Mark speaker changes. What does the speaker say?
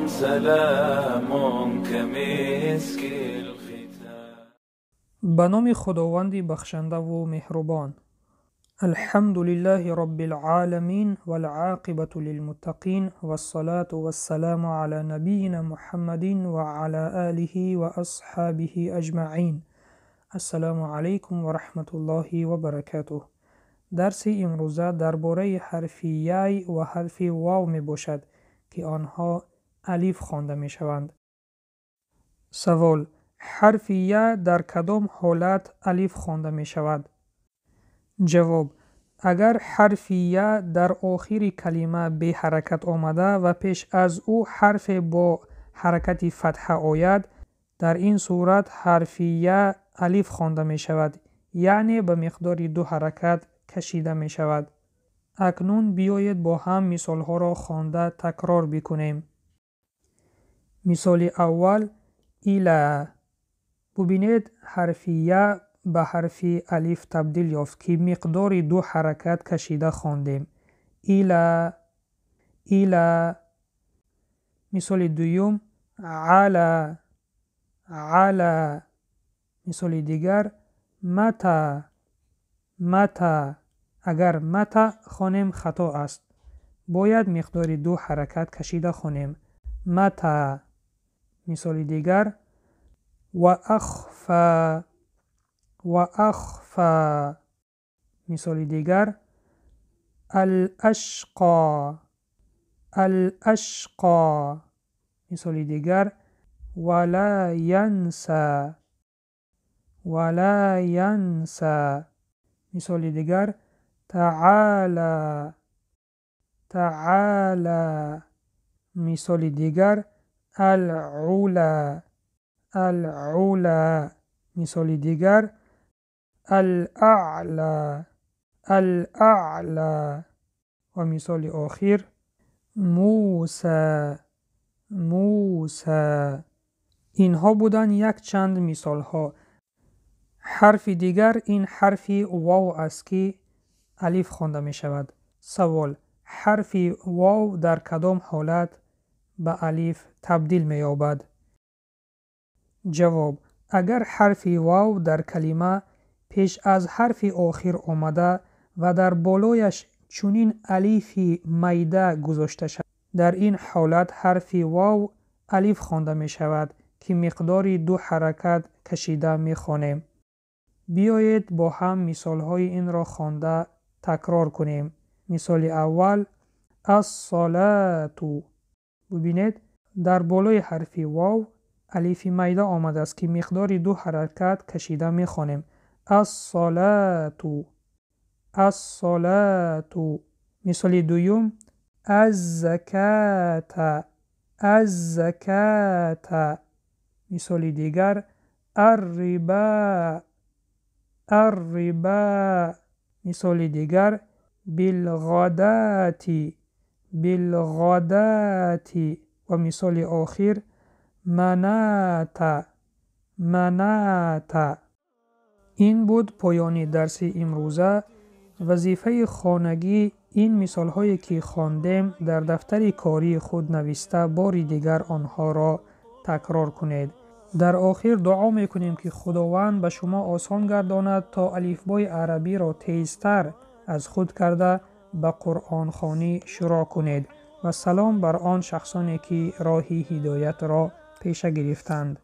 Speaker 1: سلام كمسك الختام.
Speaker 2: Ба номи Худованди бахшандаву меҳрубон. Алҳамду лиллаҳи роббил оламин вал оқибату лилмуттақин вассалату вассаламу ала набийина Муҳаммадин ва ала олиҳи ва асҳобиҳи аҷмаин. Ассалому алайкум ва раҳматуллоҳи ва баракатуҳ. Дарси имрӯза дар бораи ҳарфи яй ва ҳарфи вав мебошад, ки онҳо алиф хонда мешаванд. Савол: ҳарфи я дар кадом ҳолат алиф хонда мешавад? Ҷавоб: агар ҳарфи я дар охири калима беҳаракат омада ва пеш аз ӯ ҳарфе бо ҳаракати фатҳа ояд, дар ин сурат ҳарфи я алиф хонда мешавад, яъне ба миқдори ду ҳаракат кашида мешавад. Акнун биёед бо ҳам мисолҳоро хонда такрор бикунем. Мисоли аввал: ила. Бубинед, ҳарфи я ба ҳарфи алиф табдил ёфт, ки миқдори ду ҳаракат кашида хондем. Ила, ила. Мисоли дуюм: ала, ала. Мисоли дигар: мата, мата. Агар мата хонем, хато аст. Бояд миқдори ду ҳаракат кашида хонем. Мата. Мисоли дигар: ва ахфа, ва ахфа. Мисоли дигар: ал-ашқо, ал-ашқо. Мисоли дигар: ва ла янса, ва ла янса. Мисоли дигар: таъала, таъала. Мисоли дигар: ал-ула, ал-ула. Мисоли дигар: ал-аъла, ал-аъла. Ва мисоли охир: муса, муса. Инҳо буданд якчанд мисолҳо. Ҳарфи дигар ин ҳарфи вов аст, ки алиф хонда мешавад. Савол: ҳарфи вов дар кадом ҳолат ба алиф табдил меёбад? Ҷавоб: агар ҳарфи вов дар калима пеш аз ҳарфи охир омада ва дар болояш чунин алифи майда гузошта шавад, дар ин ҳолат ҳарфи вов алиф хонда мешавад, ки миқдори ду ҳаракат кашида мехонем. Биёед бо ҳам мисолҳои инро хонда такрор кунем. Мисоли аввал: ас-салату. Бубинед, дар болои ҳарфи вов алифи майда омадааст, ки миқдори ду ҳаракат кашида мехонем. Ас-салату, ас-салату. Мисоли дуюм: аз-заката, аз-заката. Мисоли дигар: ар-риба, ар-риба. Мисоли дигар: билғадати, билғадати. Ва мисоли охир: маната, маната. Ин буд поёни дарси имрӯза. Вазифаи хонагӣ: ин мисолҳое ки хондем, дар дафтари кории худ нависта, бори дигар онҳоро такрор кунед. Дар охир дуо мекунем, ки Худованд ба шумо осон гардонад, то алифбои арабиро тезтар аз худ карда ба қуръонхонӣ шурӯъ кунед. Ва салом бар он шахсоне, ки роҳи ҳидоятро пеша гирифтанд.